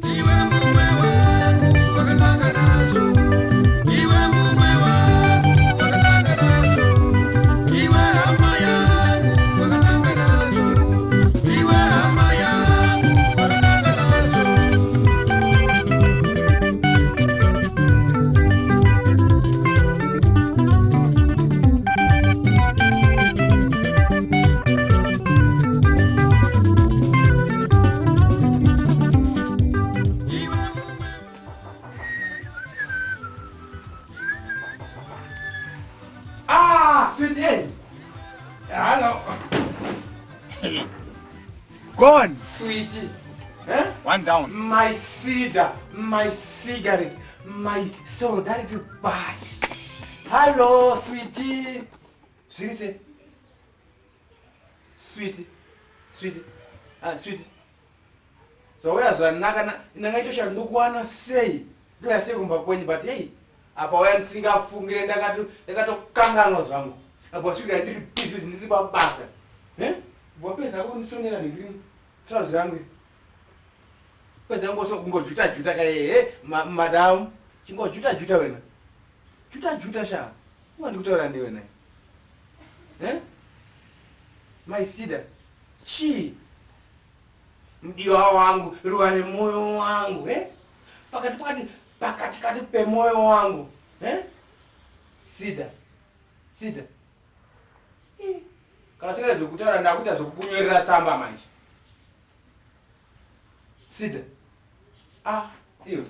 Iwe mumwe wangu wakatanga nazvo, iwe mumwe wangu wakatanga nazvo, iwe hama yangu wakatanga nazvo, iwe hama yangu wakatanga nazvo. Iwe mumwe. Ah, sweetie. Hello. Gone. Sweetie. Eh? One down. My cedar, my cigarette, my solidarity pie. Hello, sweetie. Zviri sei? Sweetie. Sweetie. Ah, sweetie. Zvauya zvanaka ndanga ndokuwana sei? Ndoya sei kumba kwenyu, but hey, apa uya ndisingafungire, ndakatokanganwa zvangu. Apa svikira ndiri busy, ndiri pabasa. Eh? Wapedza kundisonera ndiri trouser yangu. Pedza kungojuta juta kaye, madam. Chingojuta juta wena. Juta juta sha. Unga ndikutaura newe naye. Eh? My sida. Chii? Mudiwa wangu, ruva remoyo wangu, eh? Pakati pakati pakati kati pemoyo wangu, eh? Sida. Sida. Eh. Kana sikada zvekutaura, ndakuita zvekukunyorera tsamba manje. Sida. Ah, iwe.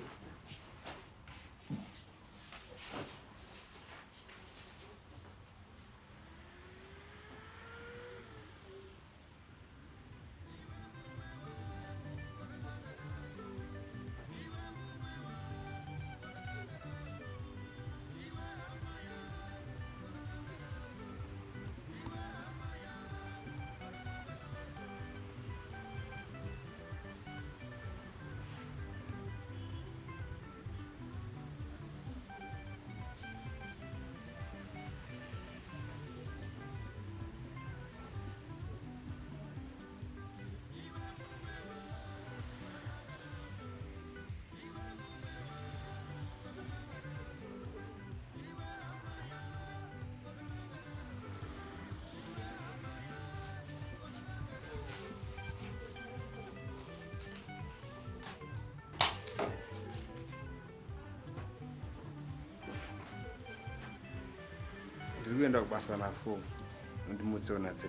Ndiri kuenda kubasa na4, ndimutsewo na3.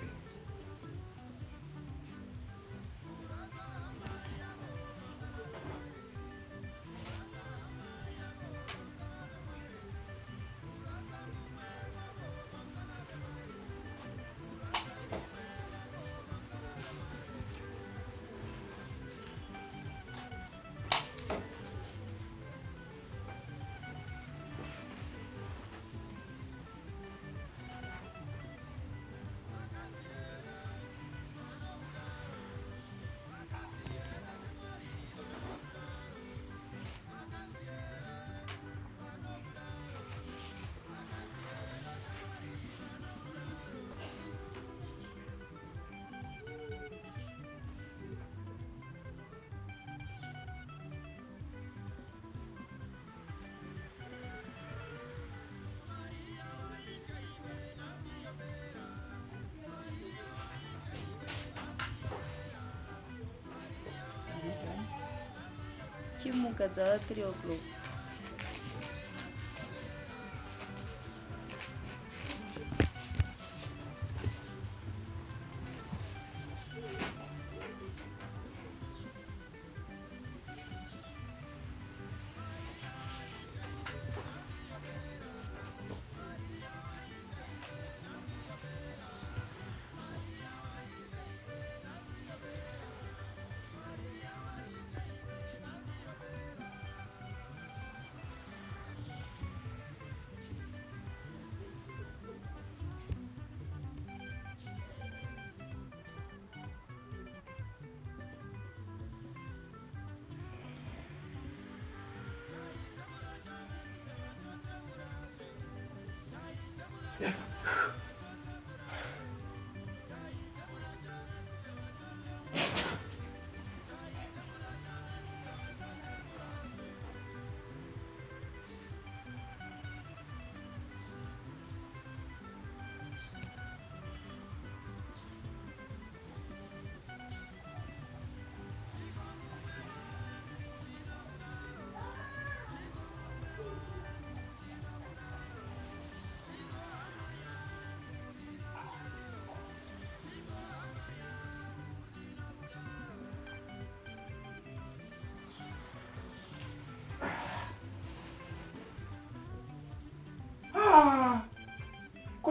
Chimuka, dzava 3 o'clock.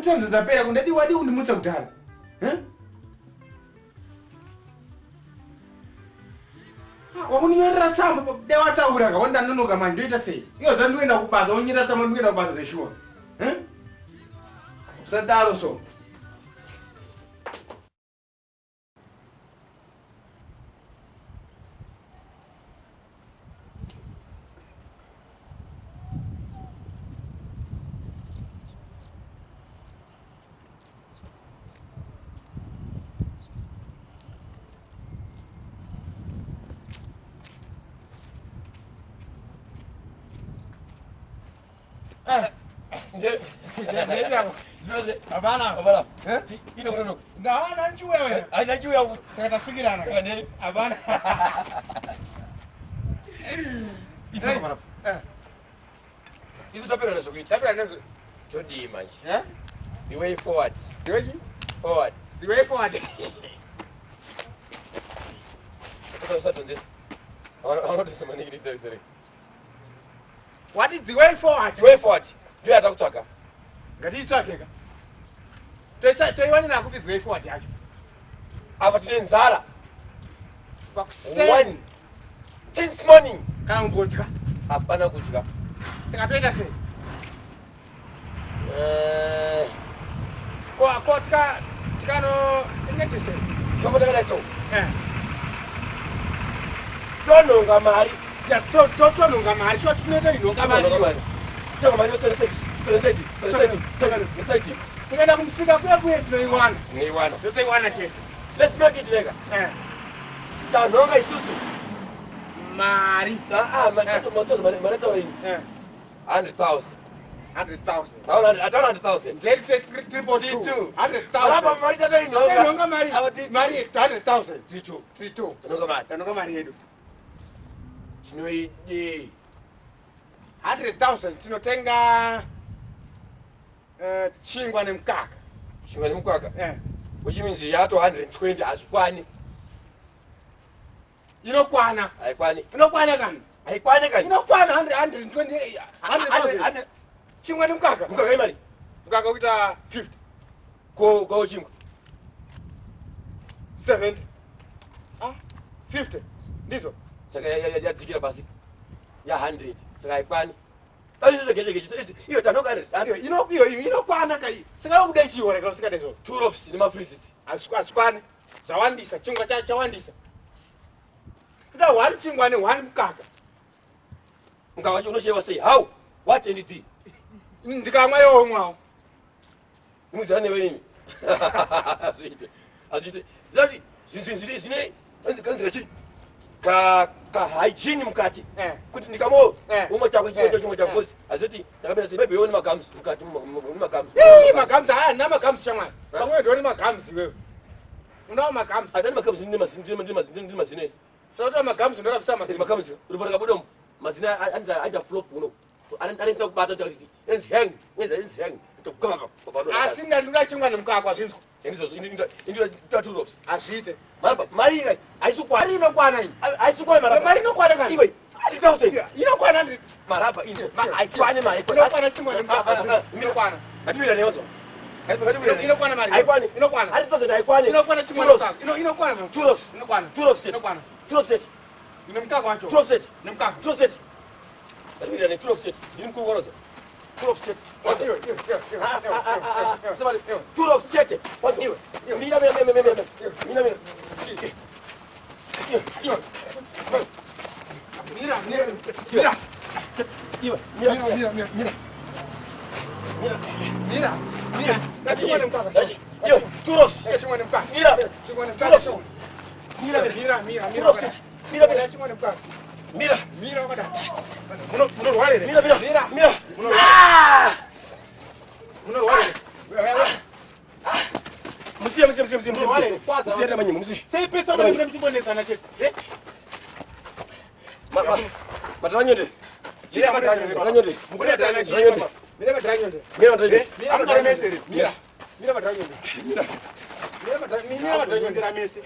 Kuti anzozapera kundadi wadi kundimutsa kudhara. Wakunyorera tsamba dai wataura ka wandanonoka manje ndoita sei? Iyo zvandienda kubasa wonyerera tsamba ndikuenda kubasa zveshuwa. Usadaro so. Habana. Eh? Ino. Na njuwe. Ai njuwe. Takasukirana. Habana. Izo mara. Eh. Izo tapera nezo kuita. Tapera nezo. Todii manje. Eh? The way forward. The way forward. The way forward. What is the way forward? The way forward. Ndiyo yatakutsvaka. Ngatiitsvakeka. Toiwanira kupi the way forward yacho? Apa tine nzara. Pakuseni. Since morning. Kana kumbodya. Hapana kudya. Saka toita sei? Ko tikano tingete sei? Tombo takadai so. Tononga mari. Ya tononga mari. Shuwa tinoita inonga mari. Tonga mari 36. Tikaenda kumusika kuya kuya tinoiwana. Tinoiwana. Totoiwana chete. Let's make it lega. Tanonga isusu. Mari. Mari taura ini. 100,000. 100,000. 100,000. 3.2. 100,000. Mari tatoinonga. Inonga mari. Mari 100,000. 32. 32. Tanonga mari. Tanonga mari yedu. Tinoidi. 100,000 tinotenga chingwa nemukaka. Chingwa nemukaka? Which means yato 120 hazvikwani. Inokwana. Haikwani. Inokwana kani? Haikwani kani? Inokwana 120 100,000. Chingwa nemukaka. Mukaka imari? Mukaka kuita 50. Ko chingwa? 70. 50. Ndizo. Saka yadzikira pasi. Ya 100. Saka haikwani. Iyo tanoka iyo inokwana kai. Saka kuda chiora kana usingade izvo. 2 loaves nemafreezits. Hazvikwani. Zvawandisa chingwa chawandisa. Kuda 1 chingwa ne 1 mukaka. Mukaka wacho unoshewa sei? How? What and the? Ndikamwa yomwawo. Muzana newe nini? Azviite. Azviite. Ndati zvine kanzira chi ka hygiene mukati. Kuti ndikamo umwe chako chimwe chako boss. Azoti ndakapera sei maybe one magums mukati magums. Eh magums haana magums shamwari. Pamwe ndoni magums iwewe. Unawo magums. Adani magums ndine mazina ese. Saka magums ndokabisa mazina. Magums uripota kabuda mazina anda flop uno. Anisina kubata kuti enzi hang, enzi hang. Asi ndandinoda chingwa nemukaka zvinzwa. Ndizvozvo indinoda 2 loaves. Hazviite. Maraba mari iyi haisukwana. Mari inokwana iyi. Haisukwana maraba. Mari inokwana kani? Iwe 100,000. Inokwana ndi maraba ino. Haikwani mari. Inokwana chingwa nemukaka. Inokwana. Ngatiwira neyodzo. Inokwana mari. Haikwani. Inokwana. 100,000 haikwani. Inokwana chingwa nemukaka. Inokwana. 2 loaves. Inokwana. 2 loaves. Inokwana. 2 loaves. Ine mukaka wacho. 2 loaves. Nemukaka. 2 loaves. Ngatiwira ne 2 loaves. Ndini mukuru warodzo. 2 loaves chete. 2 loaves chete. Mira mira mira mira. Mira mira. Mira mira mira. Iwe mira mira mira mira. Mira mira mira. Chingwa nemukaka. Iwe 2 loaves. Chingwa nemukaka. Mira. Chingwa nemukaka. Mira mira mira 2 loaves. Mira mira chingwa nemukaka. Mira. Mira wakada. Munorwarire. Mira mira. Mira. Mira. Munorwarire. Musiye musiye musiye musiye. Musiye ramanyimo musiye. Sei pesa mwana muchimbonetsana chete. Eh? Madranyonde. Mira madranyonde. Madranyonde. Mukunetsana chete. Mira madranyonde. Mira madranyonde. Mira madranyonde. Mira. Mira madranyonde. Mira. Mira madranyonde. Mira madranyonde ramese.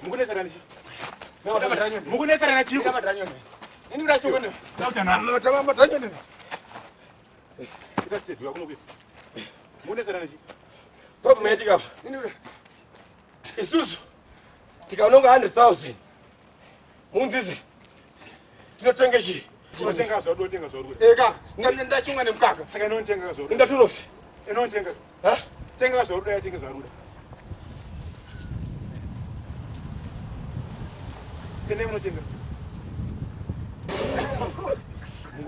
Mukunetsana chete. Mira madranyonde. Mukunetsana chete. Mira madranyonde. Ini kuda chokone. Tautana. Madranyonde. Ita steady wakunokuya. Munetsana nechi? Problem yatika isusu tikaononga 100,000 munzize tinotenga chi? Unotenga zvauri, unotenga zvauri. Eka, ndachingwa nemukaka. Saka inotenga zvauri. Ndaturosi. Inotenga. Ha? Tenga zvauri, tenga zvauri. Ende munotenga.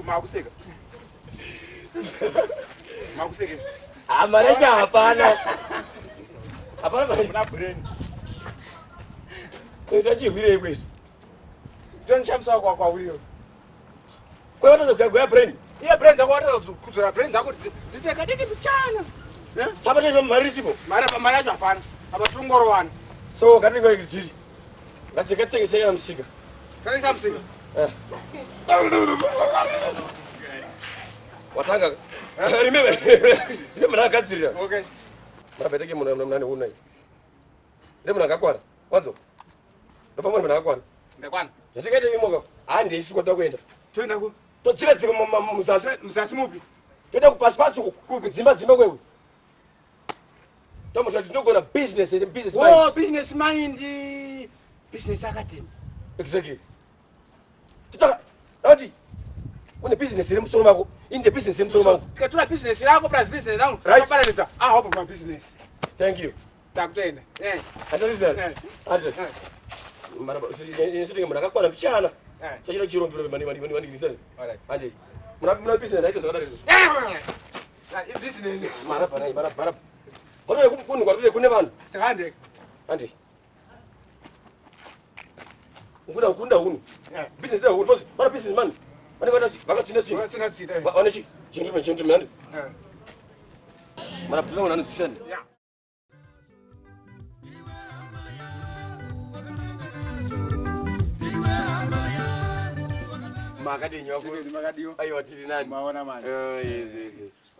Makuseka. Makuseka. Amareja hapana. Hapana muna brain. Kuita chihwire ikwezvi. Ndionishamisa kwa kwauriyo. Kwa kwa brain. Iye brain dzako watokudzora brain dzako dzite kadiki mbichana. Saba tine mari isipo. Mari mari yacho hapana. Apa tiri kungorowana. So ngatingore tiri. Ngatingatengese musika. Tengesa musika. Watanga. Remember. Remember ndakagadzirira. Okay. Murabeteke munhu munhu unai. Ndemuna akakwana. Wanzo. Ndofamba munhu akakwana. Ndakwana. Zvatikaita imoka. Handi isu kwatoda kuenda. Toenda ku? Totsika tsika muzasi. Muzasi mupi? Toenda kupasi pasi kudzimba dzimba kwewe. Tomusha tinogona business and business mind. Oh, business mind. Business academy. Exactly. Titaka ati une business iri musoro mako. Inde business iri musoro mako. Tikatora business yako plus business yangu. Right. Tobatanidza. Ah, hope kwa business. Thank you. Takutoenda. Eh. Andalizana. Andali. Maraba, sisi munhu akakwana mbichana. Chachira chirombiro mani mani mani mani. Alright. Anje. Muna business aita zvakadaro izvo. Eh. Business. Maraba nai maraba maraba. Kone kune kwatire kune vanhu. Saka Ande. Ukunda ukunda hunu. Business da hunu. Mana business man. Vanenge vakatsina tsina. Vakatsina tsina. Vane chi? Gentleman gentleman ande. Mana tinoona anozwisana. Yeah. Makadini wako? Makadiwa. Aiwa tiri nani? Maona manje. Yes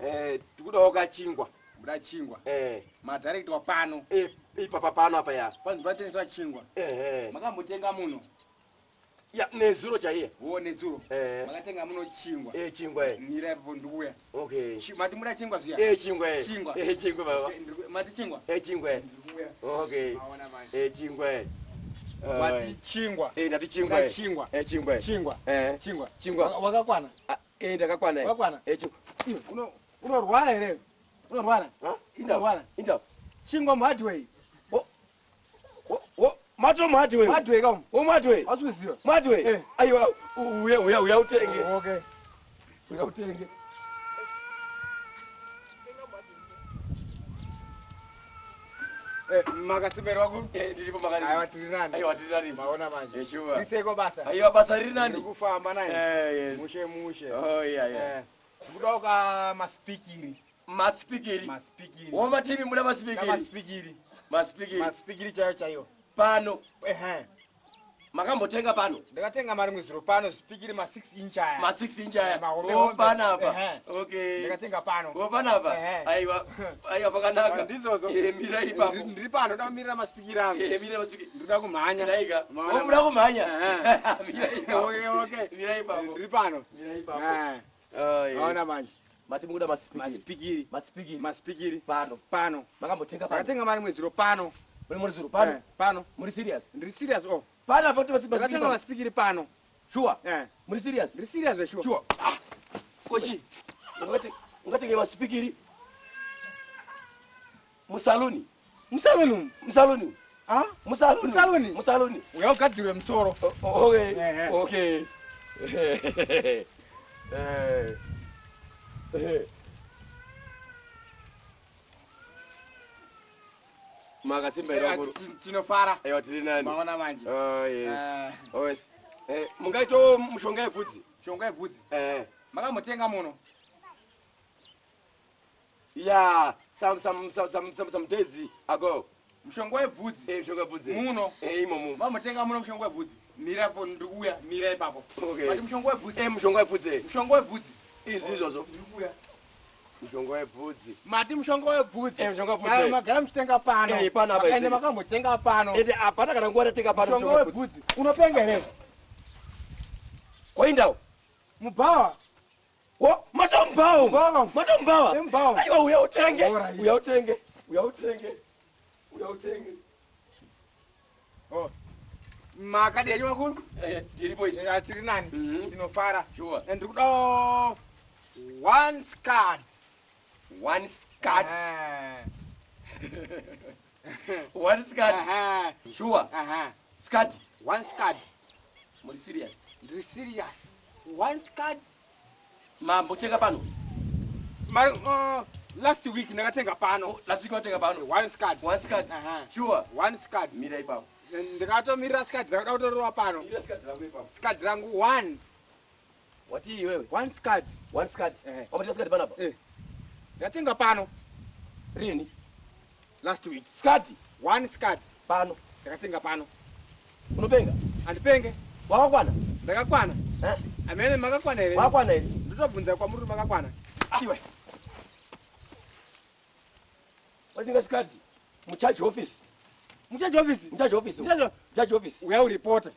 yes. Tikudawo kachingwa. Muda chingwa. Eh. Madirector pano. Ipapa pano apa ya. Panzi patengeswa chingwa. Eh. Makambotenga muno. Ya nezuro chaiye. Wo nezuro. Makatenga muno chingwa. Chingwa eh. Mira ipo ndikuya. Okay. Mati muda chingwa zviya. Chingwa. Chingwa. Chingwa baba. Mati chingwa. Chingwa. Ndikuya. Okay. Maona manje. Chingwa. Mati chingwa. Ndati chingwa. Chingwa. Chingwa. Chingwa. Chingwa. Chingwa. Wakakwana. Ndakakwana. Wakakwana. Chingwa. Unorwara here? Unorwara? Unorwara? Inda. Chingwa muhardway. Wo mato muhardway. Muhardway kamu. Wo muhardway. Wazviziva. Muhardway. Aiwa uya uya uya utenge. Okay. Uya utenge. Makasimerwa ku? Ndiripo makadini. Aiwa tiri nani. Aiwa tiri nani. Maona manje. Sure. Riseko basa. Aiwa basa riri nani. Ndiri kufamba naye. Yes. Mushe mushe. Oh yeah yeah. Kudawo ka masipikiri. Masipikiri. Masipikiri. Wo matimi muna masipikiri. Masipikiri. Masipikiri. Masipikiri chaiyo chaiyo. Pano. Ehe. Makambotenga pano. Ndakatenga mari mwezuro pano zipikiri ma 6 inch aya. Ma 6 inch aya. Mahombe Oh panapa. Okay. Ndakatenga pano. Oh panapa. Aiwa. Aiwa pakanaka. Ndizozo. Mira ipapo. Ndiri pano ndoda kumirira masipikiri angu. Mira masipikiri. Ndinoda kumhanya. Ndaika. Oh muda kumhanya. Mira ipapo. Okay okay. Mira ipapo. Ndiri pano. Mira ipapo. Eh. Maona manje. Mati mukuda masipikiri. Masipikiri. Masipikiri. Masipikiri. Pano. Pano. Makambotenga pano. Ndakatenga mari mwezuro pano. Muri mwezuro pano. Pano. Muri serious? Ndiri serious oh. Pano apo masipikiri. Ndakatenga masipikiri pano. Sure. Eh. Muri serious? Ndiri serious sure. Sure. Ah. Kochi. Ungatenge masipikiri. Musaluni. Musaluni. Musaluni. Ah? Musaluni. Musaluni. Musaluni. Uyagadzirwe musoro. Okay. Okay. Makasimba here vakuru. Tinofara. Aiwa tiri nani. Maona manje. Oh yes. Oh yes. Mungaitawo mushonga yebvudzi. Mushonga yebvudzi. Makambotenga muno. Yeah, some days ago. Mushonga webvudzi. Mushonga webvudzi. Muno. Imomo. Makambotenga muno mushonga webvudzi. Mira apo ndikuuya, mira ipapo. Okay. Mati mushonga webvudzi. Mushonga webvudzi. Mushonga webvudzi. Izvi izvozvo. Ndikuuya. Mushonga webvudzi. Mati mushonga webvudzi. Mushonga webvudzi. Magara muchitenga pano. Pano apa. Makaenda makambotenga pano. Ende hapana kana nguva tatenga pano mushonga webvudzi. Unopenga here? Koindawo. Mubhawa. Wo, mato Matombawo. Matombawa. Aiwa uya utenge. Uya utenge. Uya utenge. Uya utenge. Oh. Makadi enyu makuru? Tiripo isu. Tiri nani? Tinofara. Sure. Ndiri kuda one skirt. One skirt. One skirt. Sure. Skirt. One skirt. Muri serious? Ndiri serious. One skirt. Mambotenga pano. Last week ndakatenga pano. Last week watenga pano. One skirt. One skirt. Sure. One skirt. Mira ipapo. Ndakatomirira skirt ndakuda kutorova pano. Mira skirt rangu ipapo. Skirt rangu one. Wati iwewe? One skirt. One skirt. Wabatenga skirt panapa? Eh. Ndatenga pano. Rini? Last week. Skirt. One skirt. Pano. Ndakatenga pano. Unopenga? Andipenge. Wakakwana? Ndakakwana. Eh? Amene makakwana here? Wakakwana here? Ndotobvunza kwamuri makakwana. Iwe. Watenga skirt mucharge office. Mucharge office? Mucharge office. Mucharge office. Uya uripota.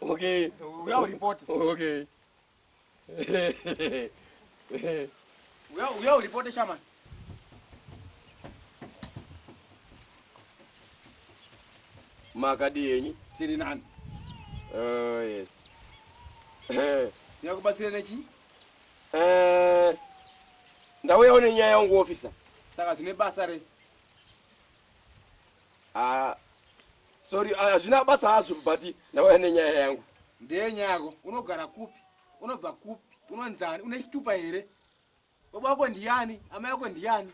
Okay. Uya uripota. Okay. Uya uripote shama. Makadi yenyu? Tiri nani? Oh yes. Ndingakubatsira nechi? Ndauyawo nenyaya yangu officer. Saka zvine basa rei? Sorry, hazvina basa hazvo but ndauya nenyaya yangu. Ndeye nyaya yako. Unogara kupi? Unobva kupi? Unonzani? Une chitupa here? Baba wako ndiyani? Amai wako ndiyani?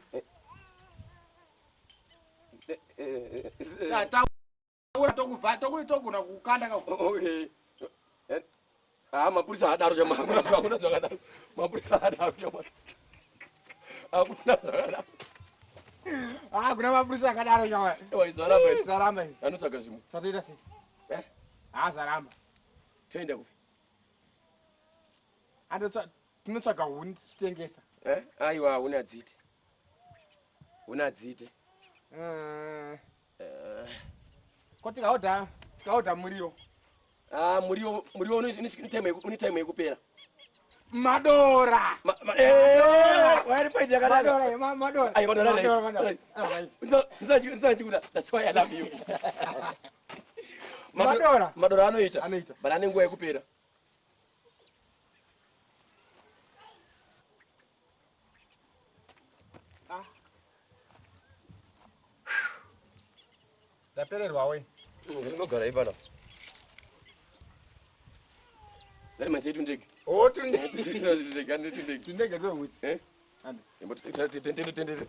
Taura tokubva tokugona kukanda ka. Okay. Mapurisa haadaro chama. Hakuna zvakadaro. Mapurisa haadaro chama. Hakuna zvakadaro. Kuna mapurisa akadaro chama. Ewa izvaramba. Zvaramba. Anotsvaga zvimwe. Satoita sei? Zvaramba. Toenda kupi? Tinotsvaga huni tichitengesa. Aiwa huni hadziite. Huni hadziite. Ko tikaodha muriwo. Muriwo muriwo une time yekupera. Madora. Wari point yakanaka. Madora, madora. Ai madora. Ndisachikuda. That's why I love you. Madora. Madora anoita. Anoita. But ane nguva yekupera. Ndapererwa we. Ndinogara ipana. Zari mase tundege. Oh tundege. Tundege. Tundege ndowuti. Eh? Ande. Tende tende.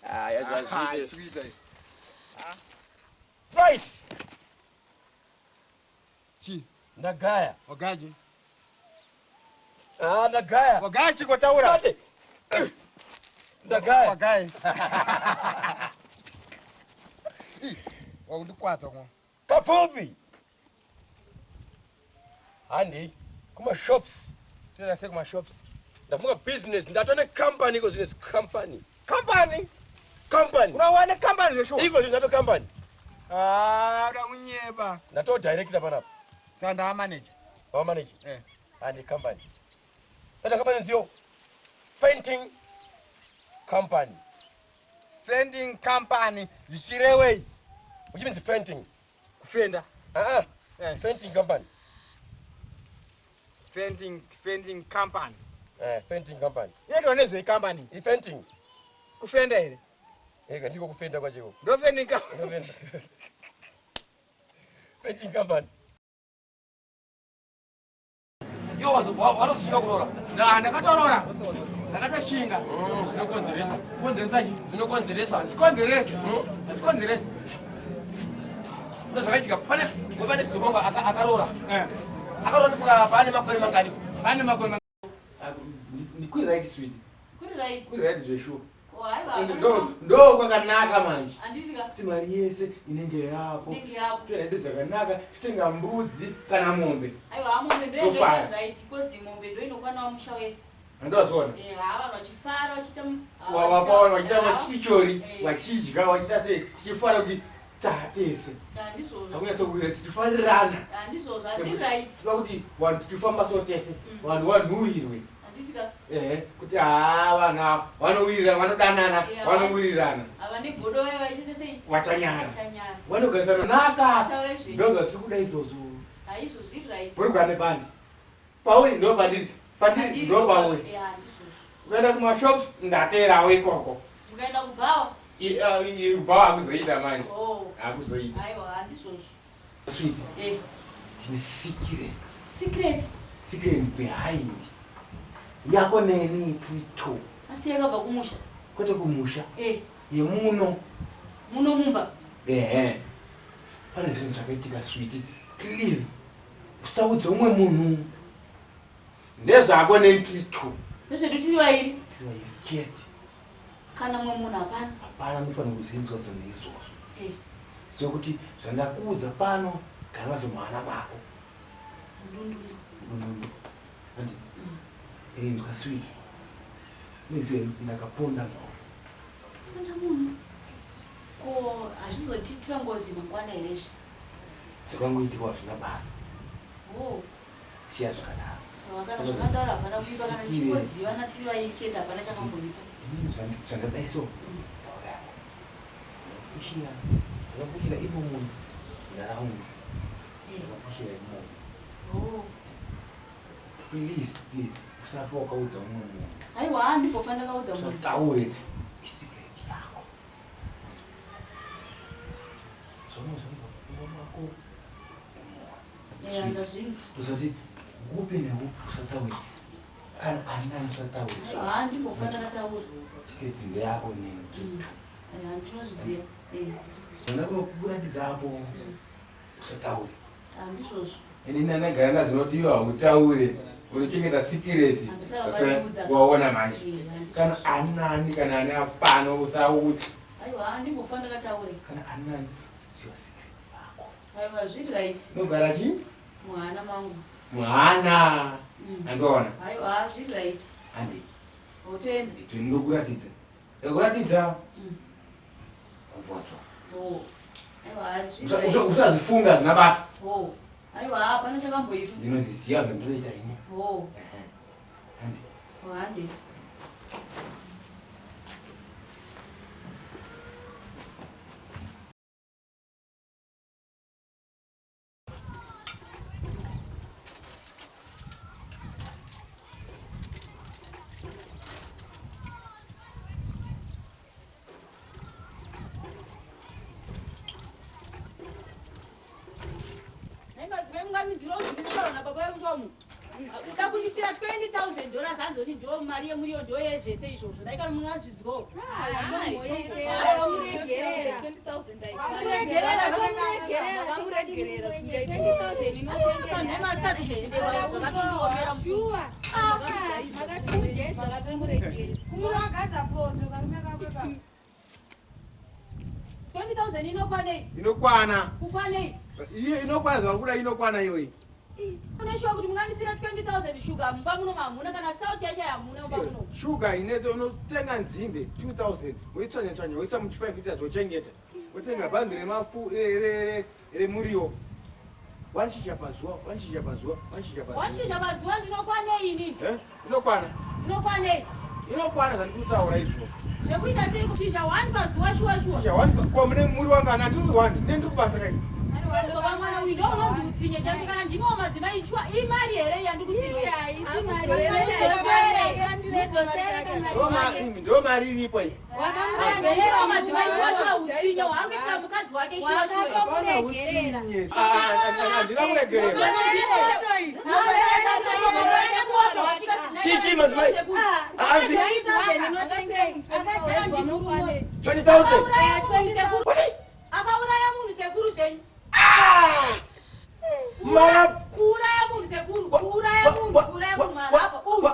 Yazvazviite. Right. Chi. Ndagaya. Wagaji. Ndagaya. Wagaya chikotaura. Ndagaya. Wagaya. Wakundikwata ko. Kapfupi. Handi kuma shops. Toenda sei kuma shops? Ndafunga business, ndatone company iko zvino company. Company? Company. Unawane company zveshuwa? Iko zvino ndato company. Uda kunyeba. Ndato director panapa. Saka ndaa manager. Wa manager? Eh. Handi company. Ndato company nziyo. Fending company. Fending company zvichirewei? Which means fending. Kufenda. Fending company. Fending company. Fending company. Inoitwa nezvei company? I fending. Kufenda here? Ega ndiko kufenda kwacho. Ndo fending company. Fending company. Iwo wanozoshinga kuroora. Ndakatorora. Ndakatoshinga. Zvinokonzeresa. Konzeresa chi? Zvinokonzeresa. Zvikonzeresa. Zvikonzeresa. Ndozvakaitika pane zobonga akaroora. Akaroora ndifunga pane makore mangani? Pane makore Kuri right sweet. Kuri right. Kuri right zveshuwa. Oh, aiwa. Ndo kwakanaka manje. Anditya. Kuti mari yese inenge yapo. Inenge yapo. Toenda ndo zvakanaka, totenga mbudzi kana mombe. Aiwa, mombe ndo Tofara. right because mombe ndo inokwanawo musha wese. Andozviona. Vanhu vachifara vachiita Wapaona vachiita vachichori, vachidya, vachiita sei, tichifara kuti Tatese. Takunyatsokuwira tichifarirana. Handizvozvo, hazviri right. Toda kuti vanhu tichifamba so tese, vanhu vanhuwirwe. Ehe, kuti haa vanhu ava vanowirira, vanodanana, vanowirirana. Ava negodo vaya vachiita sei? Vachanyara. Vachanyara. Vanogarisana naka. Taura izvezvi. Ndozvatiri kuda izvozvo. Haizvo zviri right. Uri kugara nepandi. Pauri ndo pandiri. Pandiri ndo pauri. Ya, handizvozvo. Ukaenda kumashops ndateerawo ikoko. Mukaenda kubhawa? Bhawa hakuzoita manje. Oh. Hakuzoita. Aiwa, handizvozvo. Sweet. Eh. Tine secret. Secret. Secret behind. Yako neni tiri two. Asi yakabva kumusha? Kwete kumusha. Eh. Yemuno. Muno mumba? Ehe. Pane zvinhu zvakaitika sweet. Please. Usaudze umwe munhu. Ndezvako neni tiri two. Ndezvedu tiri vairi. Tiri vairi chete. Kana mumwe munhu hapana. Hapana anofanira kuzinzwa zvinhu izvozvo. Eh. Sekuti zvandakuudza pano gara nazo muhana mako. Ndundu. Ndundu. Andi. Inzwa sweet. Unoziva here kuti ndakaponda munhu. Ponda munhu? Ko hazvizotiitira ngozi mangwana here izvi? Zvakangoitika hazvina basa. Oh. Siya zvakadaro. Kana zvakadaro hapana kuipa kana tichingozivana tiri vairi chete hapana chakamboipa. Inini zvandadai so taura yako. Ndakafushira, ndakafushira imo munhu nharaunda. Ndakafushira imomo. Oh. Please, please, usafa wakaudza umwe munhu. Aiwa, handimbofa ndakaudza munhu. Usataure isecret yako. Zvaunoziva mupfungwa mako. Eh, ndazvinzwa. Usati upi neupi usataure. Kana ani usataure. Aiwa, handimbofa ndakataura. Secret ndeyako neni. Eh, ndinozviziva. Eh. Zvandakuratidza apo usataure. Handizvozvo. Ini ndandagara ndazvinoti iwe hautaure. Unochengeta secret. Handisaka Waona manje. Eh, Kana ani nani kana ani apano usaudze. Aiwa, handimbofa ndakataure. Kana ani nani ziva secret yako. Aiwa, zviri right. Unogara chii? Muhana mangu. Muhana. Andiona. Aiwa, zviri right. Handi. Wotoenda. Ndinokuratidza. Ndakuratidza. Wabvonzwa. Oh. Aiwa, zviri right. Usazvifunga zvina basa. Oh. Aiwa, hapana chakamboipa. Ndinozviziva zvandinoita ini. Oh. Handi. Oh, handi. Uda kundisira $20,000 anzoni ndo mari yemuriwo ndo yezvese izvozvo dai kana mungazvidzwawo. Inokwanei? Inokwana. Kukwanei? Iye inokwana zvauri kuda inokwana iyoyi. Uneshuwa kuti munganisira 20,000 shuga mumba muno hamuna kana sauti yacho hamuna mumba muno. Shuga inetso unotenga nzimbe 2000 woitswanya tswanya woisa mu 5 liters wochengeta. Wotenga bhandi remafu remuriwo. Wanishisha pazuva, wanishisha pazuva, wanishisha pazuva. Wanishisha pazuva ndinokwanei inini? Eh? Inokwana. Inokwanei? Inokwana zvandikutaura izvozvo. Zvekuita sei kushisha 1 pazuva shuwa shuwa. Shisha 1 ko mune muri wangana ndiri 1 nendiri kubasa kai. Mwana uyu ndo unonzi utsinye chacho kana ndimiwo madzimai shuwa imari here yandikutsiroa? Ndo mari iripo iyi. Ndimiwo madzimai shuwa shuwa utsinye hwaari kuitira mukadzi wake shuwa shuwa. Hapana utsinye. Handina kuregerera. Chichi madzimai. Hanzi 20,000. Akauraya munhu sekuru zvenyu. Mara Kuuraya munhu sekuru, kuuraya munhu, kuuraya munhu marapa. Uyu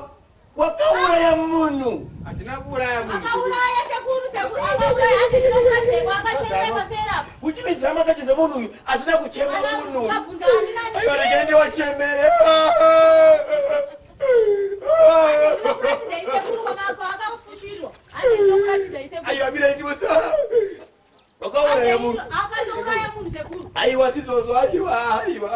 wakauraya munhu. Handina kuuraya munhu. akauraya sekuru, sekuru akauraya handinokuradzekwa akachemera pasera. Uchimizira masachi zemunhu uyu asina kuchema munhu. Ukabvunza ani nani. Aiwa regai ndiwachemere. Handinokuratidzai sekuru kwamako akafushirwa. Handinokuratidzai sekuru. Aiwa mirai ndiwose. Wakauraya munhu. Akazouraya Akauraya munhu sekuru. Aiwa ndizvozvo aiwa aiwa.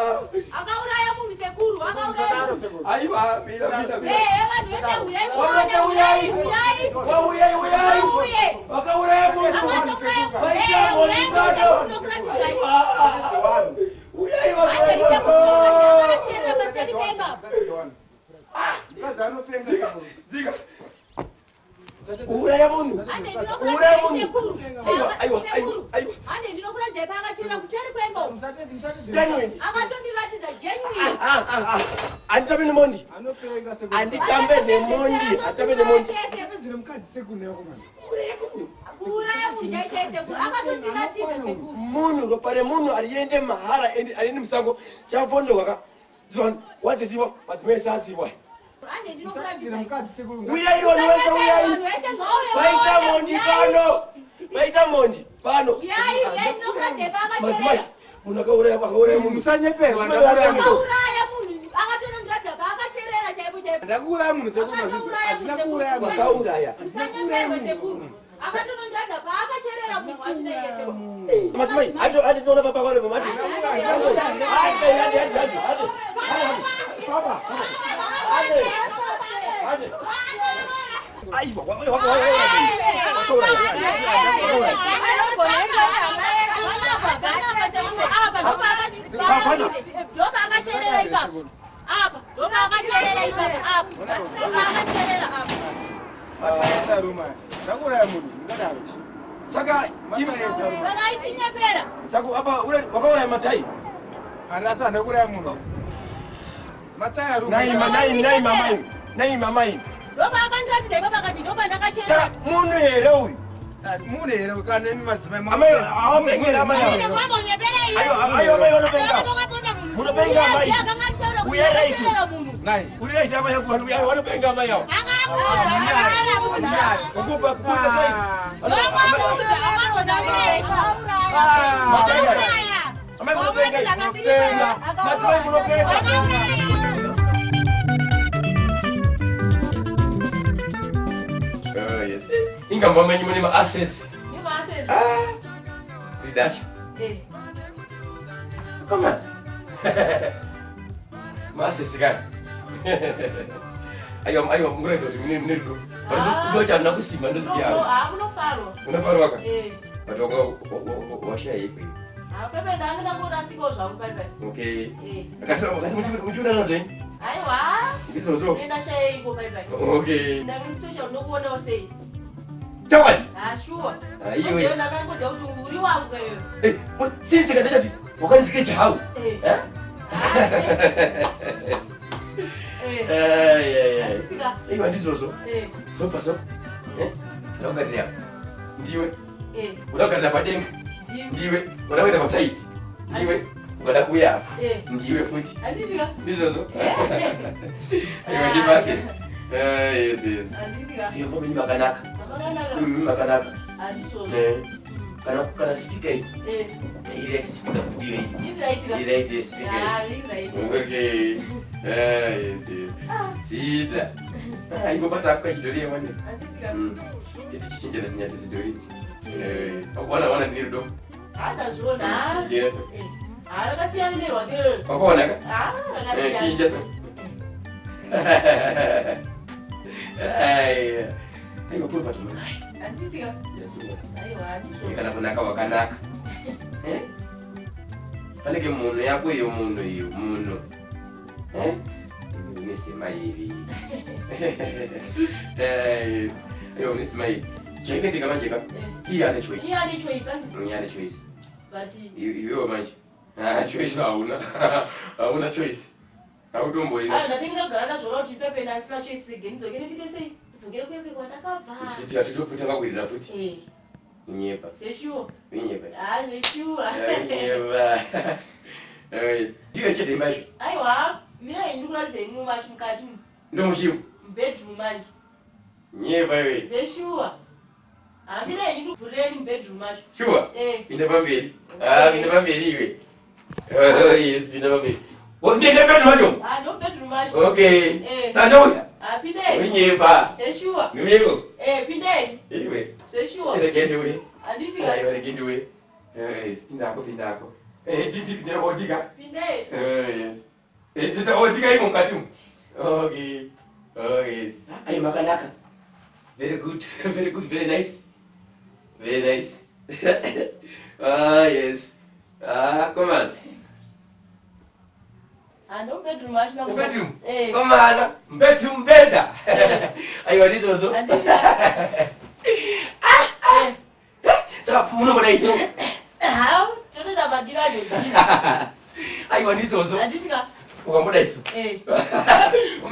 Akauraya munhu sekuru. Akauraya munhu. Aiwa mira mira. Eh, vanhu vese huyai Vose muone huyai. huyai. Wauyai uyai. Vauye. Vakauraya munhu. Akatouraya. Vaita Eh, mhondi huyai pano. muone ndinokuratidzai. Aiwa. Uyai Hande vakauraya. sekuru akacherera paseri pemba. Mukadzi anopenga Zika sekuru. zika. Kuuraya munhu. Hande Kuuraya ndinokuratidzai munhu. sekuru. Aiwa aiwa aiwa Sekuru. aiwa. Hande ndinokuratidzai paakachera kuseri kwemba. uko. Musatedzi, musatedzi. Genuine. Akatondiratidza genuine. Ah, ah, ah. Handitambe nemondi. Anopenga sekuru. Handitambe nemondi. Handitambe nemondi. Musatedzere mukadzi sekuru nevakomana. Kuuraya munhu chai chai sekuru. Akatondiratidza sekuru. Munhu ropa remunhu hariende mahara hariendi musango. Chavondoka ka. Waziziwa madzimai ese aziwa. Hande Musatedzere ndinokuratidzai. mukadzi sekuru. Uyai vanhu vese uyai. Vanhu vese ngauye Vaita vaone, mondi uyai. pano. Vaita mondi pano. Uyai, uyai ndinokuratidzai Madzimai paakacherera. munhu akauraya akauraya munhu. Musanyeperwa Madzimai ndakuuraya munhu. Akauraya munhu. Akatonondiratidza paakacherera chaipo chaipo. Ndakuuraya munhu sekuru mazvidzo. Handina kuuraya munhu. Vakauraya. Musanyeperwe sekuru. Akatonondiratidza paakacherera munhu wachina iye sekuru. Madzimai handi handi toona papa kwale mati. Handi handi handi handi handi. Papa. Handi. Handi. Aiwa wakauraya. Wakauraya. Ndopaakacherera ipapo apa ndopaakacherera ipapo apa ndopaakacherera apa Mataisa ruma. Ndakuuraya munhu. Ndingadaro. Saka Mataisa ruma. saka aitinyepera saka apa wakauraya matai. Handasi handakuuraya munhu. Mataya ruma. Nai nai nai mamai. Nai mamai. ndopaakandiratidza ipapo akati ndopandakacherera Saka munhu here uyu? Munhu here kana imi madzimai Amai awapengera amai. Aiwa aiwa amai vanopenga. Munopenga amai. Uyai right. Nai. Uri right amai yangu vanhu uyai vanopenga amai avo. Kukupa kukupa sei? Amai munopenga. Madzimai munopenga. Oh, yes. Ingamba menyu mune ma-access. Ah. Zidasha. Come on. Ma-access kani. Aiwa aiwa mukuratidza kuti mune mune rudo. Ndoti handina kusimba ndoziya. Unofarwa Unofarwa ka? But wanga washaya ikwe. pepe ndanga ndangorasikawo zvangu paipai Okay. Akasira akasi muchiona zvenyu? aiwa Ndizvozvo. ndashayeiko paipai Okay. ndakutosha ndokuonawo sei Chawani. shuwa Ah, iwe. ndakangoziva kuti uri wangu iwewe Eh, since kadachati wakandisikecha how? Eh. Eh? Eh. Eh, yeah, yeah. Sika. Aiwa ndizvozvo. Eh. Sofa sofa. Eh? Unogarira apa. Ndiwe. Eh. Unogarira padenga. Ndiwe. Ndiwe. Unoda kuenda pasaidi. Ndiwe. Ukada kuuya apa. Eh. Ndiwe futi. Handisika. Ndizvozvo. Aiwa ndibate. Eh, yes, yes. Handisika. Iyo mama makanaka. Makanaka. Makanaka. Handizvozvo. Eh. Kana kana speaker iyi. Eh. Iri speaker kuti iyi. Iri right. Iri right speaker. Ah, iri right. Okay. Eh, yes, yes. Sida. Ah, ingobata ako kachidori yemane. Handisika. Chiti chichinjana chinyati zidori. Eh, wana wana ndiri rudo. Handazviona. Chinjera. Eh. Ah, rakasiyana nerwake. Wakaona ka? Ah, Eh, rakasiyana. chinja. Ai. Aiwa kuri patumunai. Handisika. Yesu. Aiwa, handizvozvo. Kana kunaka wakanaka. Eh? Panenge munhu yako iyo munhu iyo munhu. Eh? Une smile. Eh, iyo une smile. Chaipetika manje ka? Eh. Iye ane choice. Iye ane choice, handiti? Iye ane choice. But Iwewe manje. Ah, choice hauna. Hauna choice. Hautomborina. ayo ndatenge ndagara ndazviona kuti pepe ndasina choice again. Ndidzokere ndiite sei? Ndidzokere kuye kuye kwandakabva. Titofutanga kuwirira futi. Eh. Unyepa. Zveshuwa. Unyepa. Ah, zveshuwa. Unyepa. Eh, ndiyo chete imba yacho. Aiwa, mina ndiri kuratidza imwe macho mukati umu. Ndomuchimu. Mubedroom manje. Nyepa iwe. Zveshuwa. Hamira henyu ndikuvhurireni mubedroom macho. Shuwa? Eh. Pinda pamberi. Ah, pinda pamberi iwe. Oh, yes, pinda pamberi. Oh, ndiende bedroom macho. Ah, ndo bedroom macho. Okay. Eh. Sandouya. Ah, pindei. Unyepa. Zveshuwa. Ndimuyeko. Eh, pindei. Iwe. Zveshuwa. Rege ndiwe. Handiti Aiwa, rege ndiwe. Yes, pindako pindako. Ndinoodika. Pindei. Yes. Ndinoodika imo mukati umu. Okay. Oh, yes. Ai makanaka. Very good. Very good. Very nice. Very nice. Ah, yes. Ah, come on. Hando bedroom achina. Bedroom. Eh. Come on. Bedroom beda. Aiwa ndizvozvo. Handiti. Saka munomboda idzo. Hau, totoita madiro aJojina. Aiwa ndizvozvo. Handiti ka? Ukamboda idzo. Eh.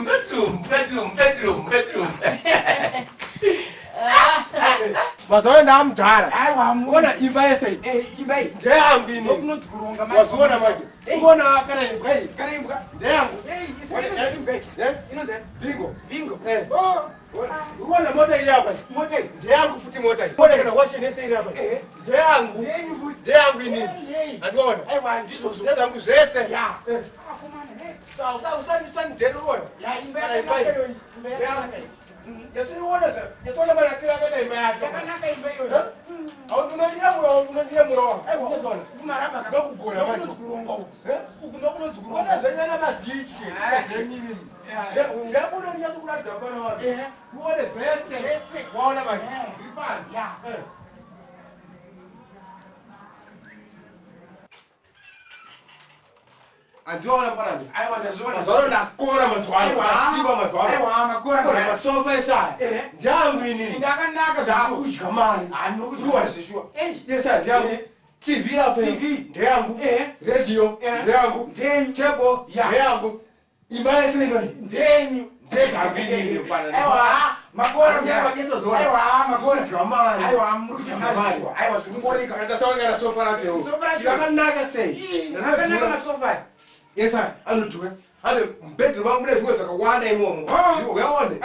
Bedroom, bedroom, bedroom, bedroom. Mazuva ndamudhara. Aiwa, Ona imba yese iyi. Imba iyi. Ndeyangu ini. Ndokunonzi kuronga manje. Waziona manje. Uona kana imbwa iyi. Kana imbwa. Ndeyangu. Ei, inonzi imbwa iyi. Eh? Inonzi Bingo. bingo. Eh. Oh, Uona mota iyi apa. mota iyi. Ndeyangu futi mota iyi. Mota kana washe nese iri apa. Eh. Ndeyangu. Ndeyenyu futi. Ndeyangu ini. Ei, ei. Andiona. Aiwa, ndizvozvo. Ndezvangu zvese. Ya. Eh. Akomana, hey. Usanidhererona. Ya, imba Kana imba iyi. yakanaka iyoyi. Imba yakanaka iyi. Yatinoona yatinoona manakiro akaita imba yacho. Yakanaka imba iyoyi. Unondiyamura unondiyamura. Aiwa, Unozoona. kumaraba ka- Ndokugona manje. Ndokunonzi kuronga uku. Eh? Uku ndokunonzi kuronga. Ona zvenyana madzichi. Zvenyini. Ya. Ngabuno ndinyakuratidza pano wako. Eh. Uone zvese. Zvese. Waona manje. Eh. Zviri pano. Ya. Eh. Andiona panapa. Aiwa, ndazviona. Mazuva ano ndakora mazuva ano. Aiwa. Ndasimba mazuva ano. Aiwa, makora Ona manje. masofa ese aya. Eh. Ndeangu inini. Ndakanaka zvako. Ndakudya mari. Ah, ndinokudya Ndiona mari. zveshuwa. Ei. Yese handiyangu. Eh. TV apa. TV. Ndeyangu. Eh. Radio. Eh. Ndeyangu. Ndenyu. Table. Ya. Ndeyangu. Imba yese inoyi. Ndenyu. Ndezvangu inini mfana. Aiwa, makora Aiwa, maketsozoona. Aiwa, makora. Kudya mari. Aiwa, muri kudya mari Mari. zveshuwa. Aiwa, zviri kuoneka. Ndasaona sofa racho. Sofa racho. Rakanaka sei? Ii, Rakanaka masofa aya. Yes, anodhura. Ane mubhedhuru mangu mune zvimwe zvakawanda imomo. Oh. Uyaone.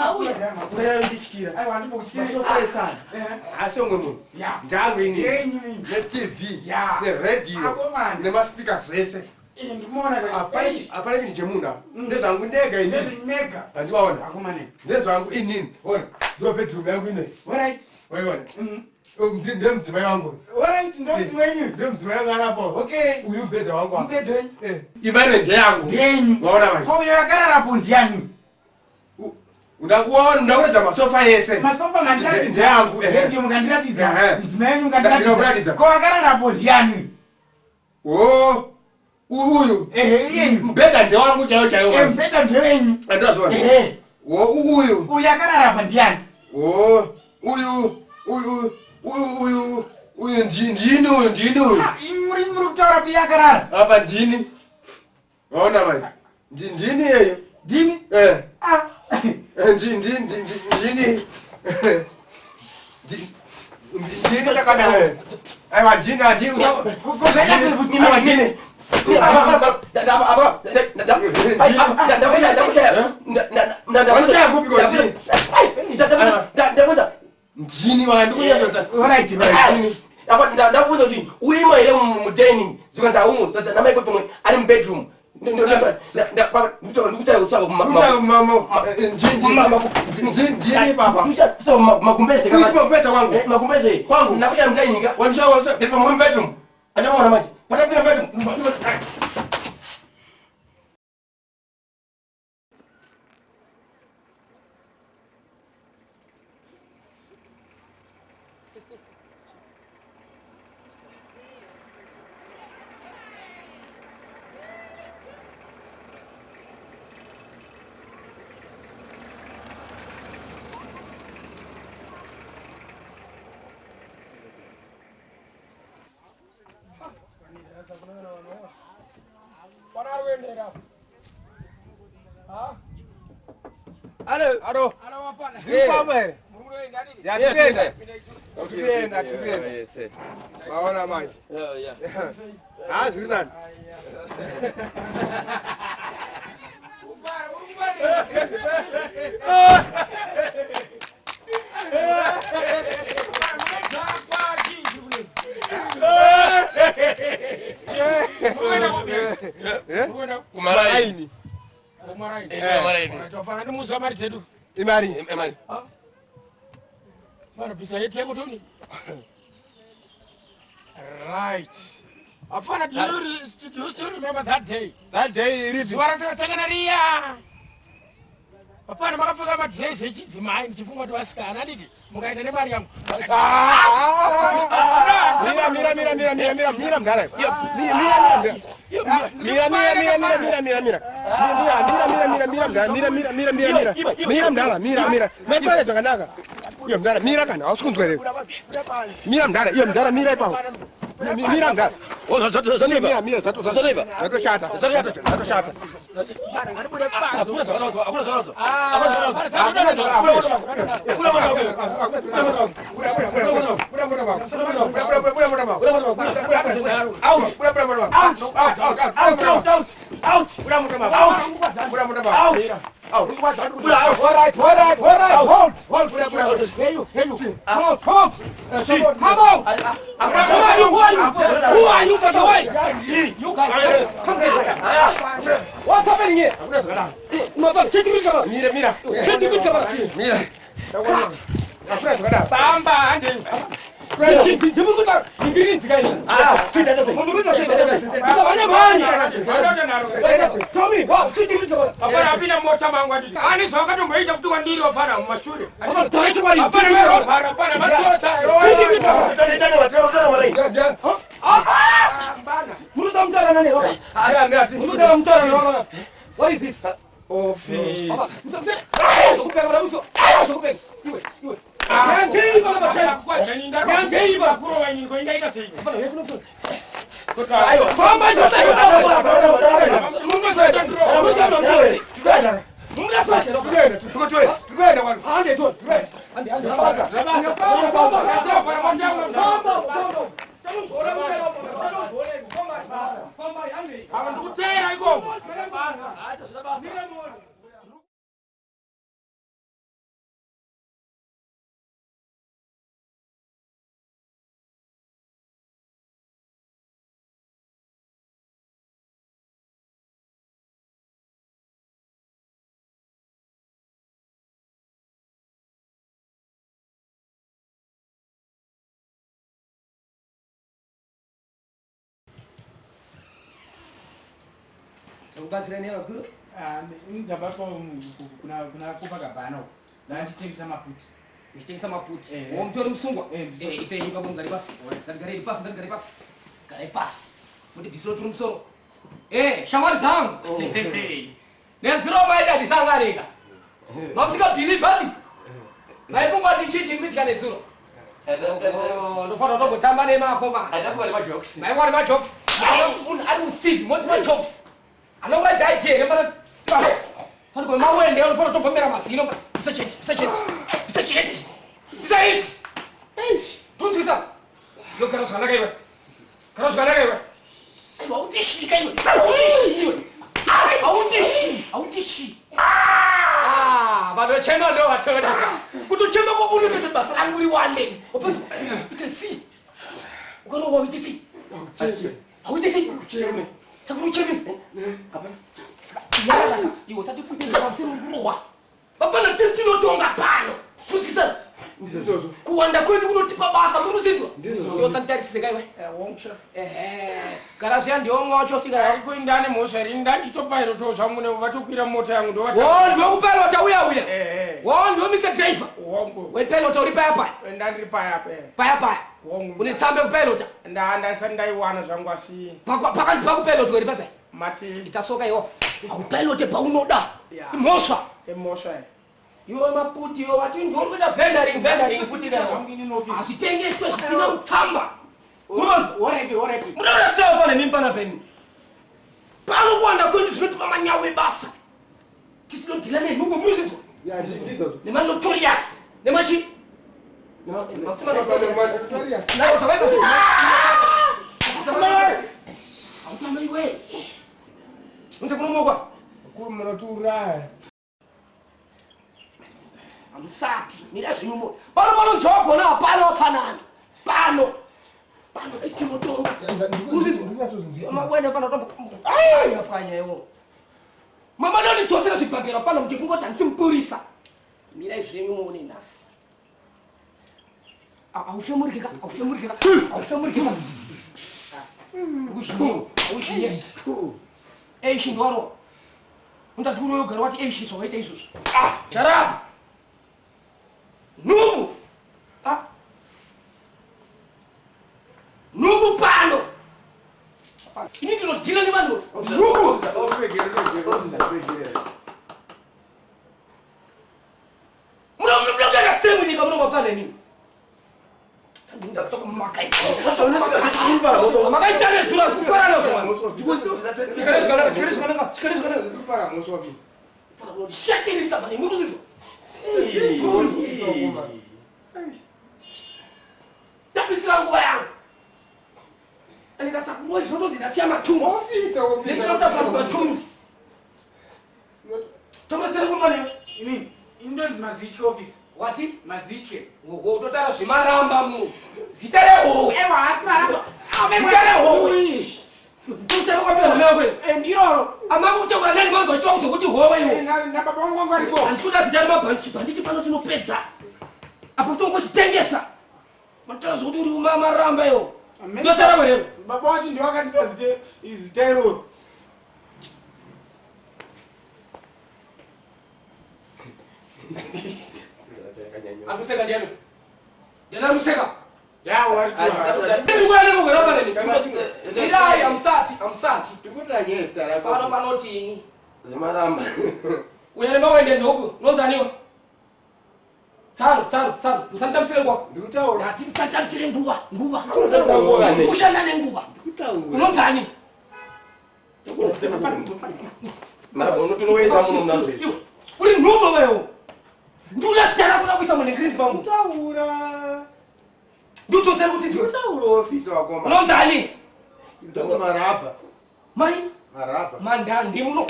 Auya. Usanyanya Aiwa, ndimbokutyira. Masofa ese aya. Eh. Asi umwe munhu. Ya. Ndangu inini. Ndenyu inini. NeTV. Ya. Neredio. Akomana. Nemaspeaker zvese. Ii, ndikumaona ka- Hapana Ei, hapana chinhu chemunhu apa. Ndezvangu ndega inini. ndezvimega. Handiwaona. Akomana. Ndezvangu inini. Ona. Ndo bedroom yangu inoyi. Alright. Waiona. Mm. Ndemudzimai wangu. Alright, ndomudzimai wenyu. Ndemudzimai wangu arapo. Okay. Uyu mubhedha wangu apa. Mubhedha wenyu. Eh, Imba ino ndeyangu. Ndenyu. Waona manje. Ko uyo akararapo ndiani? Ndakuona ndakuratidza masofa ese. Masofa mandiratidza. Ndeyangu, ehe. Radio mukandiratidza. Ehe. Mudzimai wenyu mukandiratidza. Ndikakuratidza. Ko akararapo ndiani? Oh, uyu. Ehe, iyeyu. Mubhedha ndewangu chaiwo chaiwo. Eh, mubhedha ndewenyu. Andazviona. Ehe. Oh, uyu. Uyu akararapa ndiani? Oh, uyu, uyu, uyu, uyu, uyu ndini uyu, ndini uyu. Ah, imi muri muri kutaura kuti iye akarara. Apa ndini. Waona manje. Ndini yeyo. Ndini? Eh. Ah. Eh, ndini. Ndini ndakadai. Aiwa ndini handi Ko zvaita sei futi Imi ndini. Ndini wandi kunyatota. Alright. Ndini. Ndakuudza kuti urimo here mudining zikanzi aumo namaiko pamwe ari mubedroom Ndini baba. magumbeze Kumbeza kwangu. magumbeze Kwangu. nakushaya mudining Wanishawa. ndiri mubedroom andamaona manje patapinda bedroom Alo. Alo. Ndiri here? Yatipenda. Tipenda, tipenda. Yes, yes. Maona manje. Yeah, yeah. Ah, zviri nani. Kumaraini. Kumaraini. Kumaraini. Tofana ndimuza mari dzedu. Imari. Imari. Vanobvisa yetengo toni. Right. Afana, do you still remember that day? That day iripi? Zuva ratakasangana riya. Afana, makapfeka madress echidzimai ndichifunga kuti vasikana, handiti mukaenda nemari yangu. Mira, mira, mira, mira, mira, mira, mira, mdara. Mira, mira, mira. Mira, mira, mira, mira, mira, mira, mira. Mira, mira, mira, mira, mira, mira, mira, mira, mira, mira. Mira, mdara, mira, mira. Mataura zvakanaka. Iyo mdara, mira kana, hausi kunzwa here? Mira mdara, iyo mdara, mira ipapo. Mira mdara. Mira, mira, zvatoshata. Zvatoshata. All right, hold. Here you, Come out, come out. Come out. Who are you, by the way? You guys, come this way. What's happening here? Mira, mira. Mira. Bamba, hande. Afana apinda mota mangu anditi ani zvawakatomboita futi kwandiri wafana mumashure afana afana matsotsa. What is this? Office. Tokubatsira nevakuru? Ndabatwa kuna Copacabana uko. Ndachitengesa maputi. Uchitengesa maputi. Wo mutori musungwa? Ipei ipapo mugare pasi. Ngatigare pasi, ngatigare pasi. Garai pasi. Mundibvisire turi musoro. Shamwari dzangu. Nezuro maida tisanganeka. Mamusingabhilivhi handiti? Maifunga kuti chii chiri kuitika nezuro? Ndofanira kutombotamba nemafoma. Maiwa nemajokes. Munhu ari usivi, moti majokes. Anokuratidza idea here mana fanike mawende unofanira kutombomera mazino. Bisa chete, bisa chete. Bisa chete. Bisa chete. Tunzwisa. Yogara zvakanaka iwe. Gara zvakanaka iwe. Aiwa haundishika iwe. Haundishi iwe. Haundishi. Haundishi. Vanochema ndo vatoda. Kutochema kwaunototi basa rangu riwane. Wapedza ite si. Ukarohwa uite sei? Hauite sei? Saka ucheme. Hapana. Saka nyarara. Iwe usati kupinda pamusoro kurohwa. Hapana tisi tinotonga pano. Tunzwisana. Kuwanda kwedu kunotipa basa muri kuzinzwa. Iwe usanditarisise ka iwe. Gara zviya ndiwo wacho ndane mhosva rini ndandichitopairotoo zvangu vatokwira mota yangu wo ndiwe kupilota uya uya. Wo ndiwe Mr Driver. Wepilota uri paya paya. Ndandiri paya paya. Paya paya. Une tsambe kupilota. Ndandisati ndaiwana zvangu asi pakanzi pakupilotwa iri paya. Mati itasoka iwo. Aupilote paunoda. Imhosva. Imhosva. Iwe maputi iwe wati ndiwe uri kuita vendaring futi hazvitengeswe zvisina mutsamba. Munoona sei pane mimi pana peni. Pano kuwanda kwenyu zvinotipa manyawu ebasa. Tisinodhila nenhubu muzinzwa. Nemanotorious. Nemachi? Hautama iwe. Unze kunomokwa. Munotiuraya. Hamusati. Mira zvenyu mo. Pano pano njogona hapana wapanana. Pano. Pano tichimotonga. Mawene pano tombo. Ai apanya iwo. Mama ndonidzosera zvibhagera pano muchifunga kuti handisi mupurisa. Mirai zvenyu muone nhasi. Haufemuriki ka, haufemuriki ka, haufemuriki ka. Ukuzhinye. Eish ndwaro. Undati unogara wati eish zvawaita izvozvo. Shut up. Nubu. Nubu pano. Ini ndinodhila nevanhu. Nubu. Munogara sei munyika munongopana inini? Makaita nezuro kufara nazvo. Chikare zvakanaka, chikare zvakanaka, chikare zvakanaka. Shatirisa mani, muri kuzvizwa? Tabisira nguva yangu. Andikasakuwa zvinotonzi ndasiya matungs. Ndisina kutaura matungs. Taura kumba Inini, indonzi Mazitye office. Wati? Mazitye. Wototara zvemaramba mu. Zita rehowe. Ewa, asi maramba. Zita rehowe. Ndotara kwapera hama yako ino. Ndiroro. Amako kutaura nani manzwa achitaura kuzokuti howe iwo. Nababa vangu vangu variko. Handisi kuda zita remabhanditi, bhanditi pano tinopedza. Apo tongochitengesa. Mataura zvokuti uri maramba iwo. Ndotara werero. Baba wacho ndiwo akandipa zita iroro. Ari kuseka ndiani? Ndiani ari kuseka? Irai hamusati, hamusati. Pano panotini? Zimaramba. Uya nemawende ndoku, unonzaniwa? Tsano, tsano, tsano. Musanditambisire nguva. Ndati musanditambisire nguva, nguva. Kushanda nenguva. Unonzani? Maramba unotorowesa muno munazvo izvi. Uri nhubu wewe. Ndikuda zita rako kuisa munhengerenzi pangu. Taura. Ndikudzosera kuti Ndikutaura ofisa wakoma. Unonzani? Ndonzi Marabha. Mai? Marabha. Mandandi muno.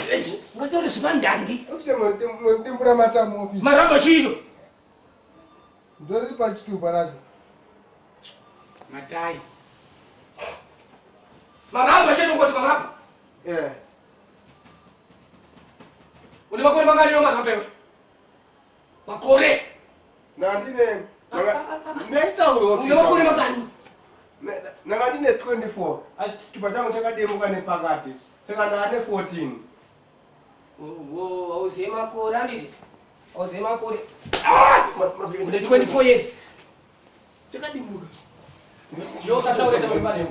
Ungataure zvemandandi. Ofisa mundimbura matamu ofisa. Marabha chiizvo? Ndoriri pachitupa racho. Matai. Marabha chete ungoti marabha. Eh. Une makore mangani iwe marabha iwe? Makore. Ndandine nditaura ofisa. Une makore mangani? Ndanga ndine 24. Asi chitupa changu chakademuka nepakati. Saka ndane 14. Auziye makore handiti? Auziye makore. Une 24 years. Chakadimuka. Ndosataure tauri pacho.